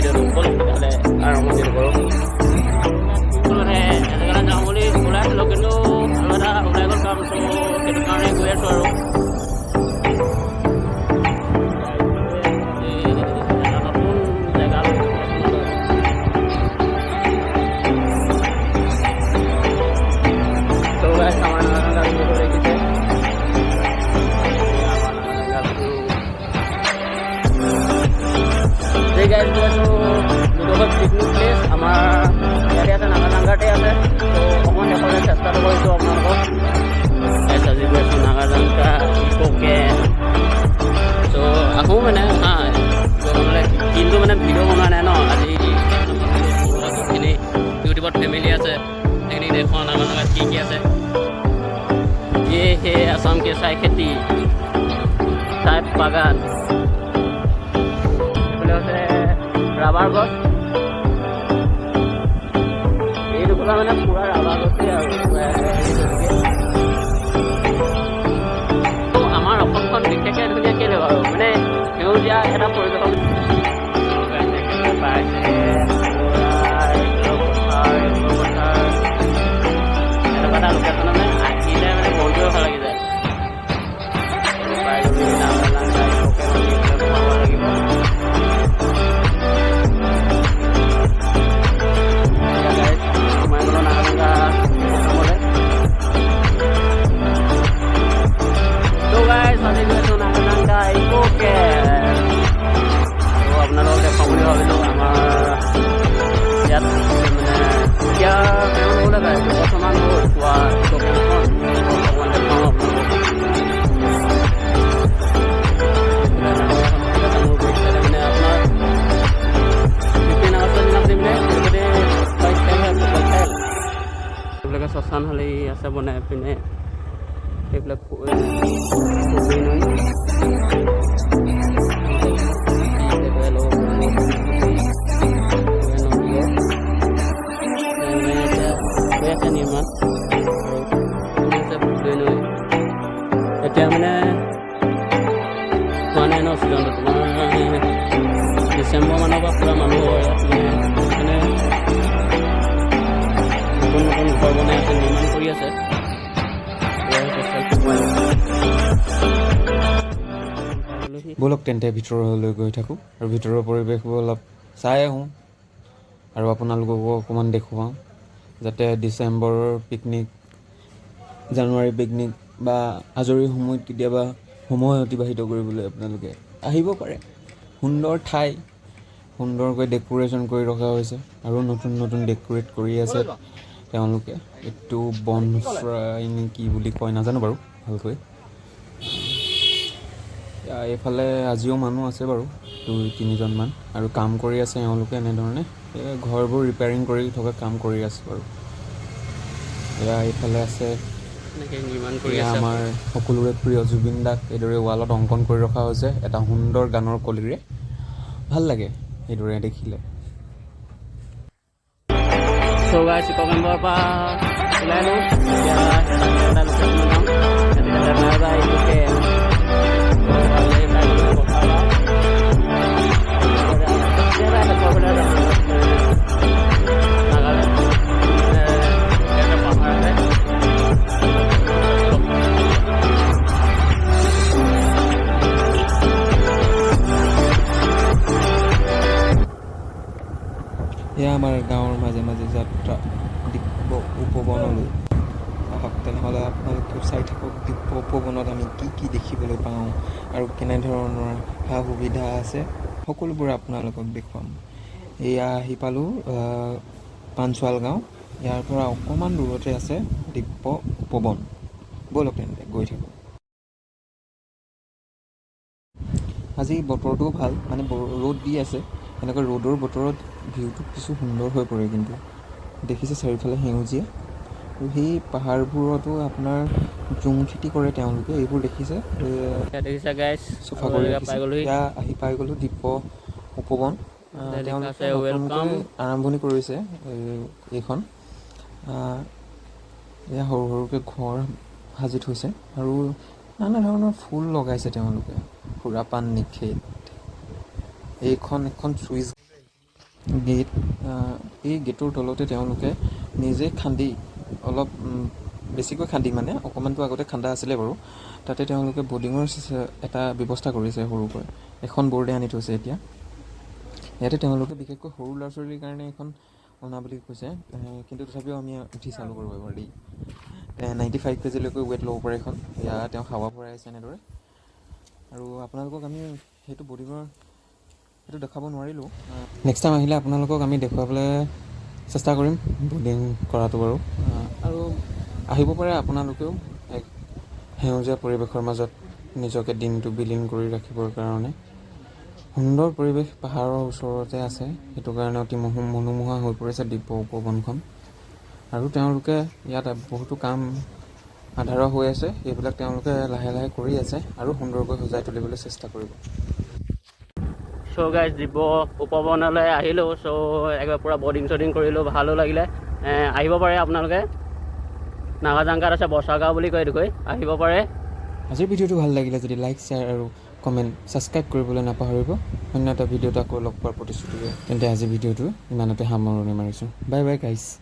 ভিডিঅ'টো। ব'লক তেতিয়াহ'লে, আৰম্ভণিটো কৰোঁ। মানে এজেগালৈ যাওঁ বুলি ওলাইছিলোঁ, কিন্তু আৰু এটা ওলাই গ'ল কাম। চ' সেইটো কাৰণে গৈ আছোঁ আৰু এটা নতুন জেগালৈ। চ' গাইছ, আমাৰ নাগালেণ্ড ভিউটো দেখিছে, আমাৰ নাগালেণ্ড ভিউ। এই গাইজ, গৈ আছোঁ লুডুঘৰ পিকনিক প্লেচ। আমাৰ ইয়াতে আছে, নাগাজাংগাতে আছে। ত' অকণমান দেখুৱাবলৈ চেষ্টাটো কৰিছোঁ আপোনালোকক। গাইজ, আজি গৈ আছোঁ নাগাজাংকা ইক' কেম্প। চ' আহোঁ মানে হা বনাবলৈ, কিন্তু মানে ভিডিঅ' বনোৱা নাই ন আজি। যোনখিনি ইউটিউবত ফেমিলি আছে, সেইখিনি দেখুৱাওঁ নাগাজাংগাত কি কি আছে। ये है असम के चाय खेती, चाय বাগান। এইফালে হৈছে ৰাবাৰ গছ। এই টুকুৰা মানে পুৰা ৰাবাৰ গছেই আৰু হেৰি গতিকে আমাৰ অসমখন বিশেষকৈ ধুনীয়া। কেলৈ বাৰু? মানে সেউজীয়া এটা পৰিৱেশত পাইছে। পথাৰ, এইবোৰ পথাৰ, এনেকুৱা এটা লোকেশ্যনত মানে আহিলে মানে মনটোৱে ভাল লাগি যায়। পাই গ'লো নাগালেণ্ড ইক' সোমাব লাগিব। এতিয়া guys, সোমাই গ'লো নাগালেণ্ড অসমলৈ। তো গাইজ, আজি গৈ আছোঁ নাগালেণ্ড ইক' কেম্প। তো আপোনালোকক দেখুৱাম বুলি ভাবিলোঁ। আমাৰ ইয়াত মানে এতিয়া তেওঁ নহ'লে গাইজ, 2 বছৰমান হ'ল হোৱা ইক' কেম্পখন। অকণমান দেখুৱাওঁ আপোনালোকক। এইফালে ডাঙৰ এখন নদী আছে মোৰ বেক চাইডে। মানে আপোনাৰ 15 আগষ্টৰ দিনাখনি মানে গোটেই ফুটবল খেল হয়, ফুটবল খেল। এইবিলাকে শ্মশান শালি আছে বনাই পিনে। এইবিলাক পুখুৰী, নৈ সেইটোৱে ল'ব নদীয়ে। মানে এতিয়া হৈ আছে নিৰ্মাণ আৰু এইখিনি আছে বুদ্ধৈ নৈ। এতিয়া মানে হোৱা নাই ন ছিজনটো। তোমাৰ ডিচেম্বৰ মানৰ পৰা পূৰা মানুহ হয় ইয়াত। মানে সেইকাৰণে নতুন নতুন ঘৰ বনাই আছে, নিৰ্মাণ কৰি আছে। এয়া হৈছে চেল্ফি পইণ্ট। ব'লক তেন্তে, ভিতৰলৈ গৈ থাকোঁ আৰু ভিতৰৰ পৰিৱেশবোৰ অলপ চাই আহোঁ আৰু আপোনালোককো অকণমান দেখুৱাওঁ, যাতে ডিচেম্বৰৰ পিকনিক, জানুৱাৰী পিকনিক বা আজৰি সময়ত কেতিয়াবা সময় অতিবাহিত কৰিবলৈ আপোনালোকে আহিব পাৰে। সুন্দৰ ঠাই, সুন্দৰকৈ ডেক'ৰেশ্যন কৰি ৰখা হৈছে আৰু নতুন নতুন ডেক'ৰেট কৰি আছে তেওঁলোকে। এইটো বনফ্ৰাই নে কি বুলি কয় নাজানো বাৰু ভালকৈ। এয়া এইফালে আজিও মানুহ আছে বাৰু দুই তিনিজনমান আৰু কাম কৰি আছে এওঁলোকে। এনেধৰণে এই ঘৰবোৰ ৰিপেয়াৰিং কৰি থকা কাম কৰি আছে বাৰু। এয়া এইফালে আছে। এনেকৈ নিৰ্মাণ কৰি এয়া আছে। আমাৰ সকলোৰে প্ৰিয় জুবিন দাক এইদৰে ৱালত অংকন কৰি ৰখা হৈছে এটা সুন্দৰ গানৰ কলিৰে। ভাল লাগে এইদৰে দেখিলে। চ' গাইজ, ইক' কেম্পৰ পৰা ওলালো। এতিয়া এটা লোকেশ্যনত যাম। তেতিয়াহ'লে বাই বাই ইক' কেম্প। পাই গ'লো পথাৰ। কেতিয়াবা শেষৰ ফালে যাম। নাগালেণ্ড এটা পাহাৰ আছে। এয়া আমাৰ গাঁৱৰ মাজে মাজে যাত্ৰা দিব্য উপবনলৈ। আহক তেনেহ'লে, আপোনালোকেও চাই থাকক দিব্য উপবনত আমি কি কি দেখিবলৈ পাওঁ আৰু কেনেধৰণৰ সা সুবিধা আছে, সকলোবোৰ আপোনালোকক দেখুৱাম। এয়া আহি পালোঁ পাঞ্চোৱাল গাঁও। ইয়াৰ পৰা অকণমান দূৰতে আছে দিব্য উপবন। ব'লক তেন্তে, গৈ থাকোঁ। আজি বতৰটোও ভাল, মানে ৰ'দ দি আছে। এনেকুৱা ৰ'দৰ বতৰত ভিউটো কিছু সুন্দৰ হৈ পৰে। কিন্তু দেখিছে, চাৰিওফালে সেউজীয়া আৰু সেই পাহাৰবোৰতো আপোনাৰ জুম খেতি কৰে তেওঁলোকে। এইবোৰ দেখিছে, এতিয়া দেখিছে গাইজ, চফা কৰি পাই ৰাখিছে। গ'লোহি। এতিয়া আহি পাই গ'লোঁ দিব্য উপবন। লিখা তেওঁলোকে আছে নতুনকৈ welcome. আৰম্ভণি কৰিছে এইখন। এয়া সৰু সৰুকৈ ঘৰ সাজি থৈছে আৰু নানা ধৰণৰ ফুল লগাইছে তেওঁলোকে। সুৰাপান নিষেধ। এইখন এখন চুইচ গেট। এই গেটৰ তলতে তেওঁলোকে নিজে খান্দি অলপ বেছিকৈ খান্দি, মানে অকণমানটো আগতে খান্দা আছিলে বাৰু, তাতে তেওঁলোকে ব'ৰ্ডিঙৰ এটা ব্যৱস্থা কৰিছে। সৰুকৈ এখন ব'ৰ্ডে আনি থৈছে এতিয়া ইয়াতে। তেওঁলোকে বিশেষকৈ সৰু ল'ৰা ছোৱালীৰ কাৰণে এখন অনা বুলি কৈছে। কিন্তু তথাপিও আমি উঠি চালোঁ বাৰু এবাৰ দেই। 95 কেজিলৈকে ৱেইট ল'ব পাৰে এখন। এয়া তেওঁ হাৱা ভৰাই আছে এনেদৰে। আৰু আপোনালোকক আমি সেইটো ব'ৰ্ডিঙৰ সেইটো দেখাব নোৱাৰিলোঁ। নেক্সট টাইম আহিলে আপোনালোকক আমি দেখুৱাবলৈ চেষ্টা কৰিম ব'ৰ্ডিং কৰাটো বাৰু। আৰু আহিব পাৰে আপোনালোকেও এক সেউজীয়া পৰিৱেশৰ মাজত নিজকে দিনটো বিলীন কৰি ৰাখিবৰ কাৰণে। সুন্দৰ পৰিৱেশ, পাহাৰৰ ওচৰতে আছে, সেইটো কাৰণে অতি মনোমোহা হৈ পৰিছে দিব্য উপবনখন। আৰু তেওঁলোকে ইয়াত বহুতো কাম আধাৰুৱা হৈ আছে, সেইবিলাক তেওঁলোকে লাহে লাহে কৰি আছে আৰু সুন্দৰকৈ সজাই তুলিবলৈ চেষ্টা কৰিব। চ' গাইজ, দিব্য উপবনলৈ আহিলোঁ। চ' একবাৰ পূৰা ব'ৰ্ডিং চডিং কৰিলোঁ, ভালো লাগিলে। আহিব পাৰে আপোনালোকে। নাগাজাংকাত আছে, বছাগাঁও বুলি কয় এইটোকৈ, আহিব পাৰে। আজিৰ ভিডিঅ'টো ভাল লাগিলে যদি লাইক, শ্বেয়াৰ আৰু কমেণ্ট, ছাবস্ক্ৰাইব কৰিবলৈ নাপাহৰিব। অন্য এটা ভিডিঅ'ত আকৌ লগ পোৱাৰ প্ৰতিশ্ৰুতিৰে তেন্তে আজিৰ ভিডিঅ'টো ইমানতে সামৰণি মাৰিছোঁ। Bye bye guys.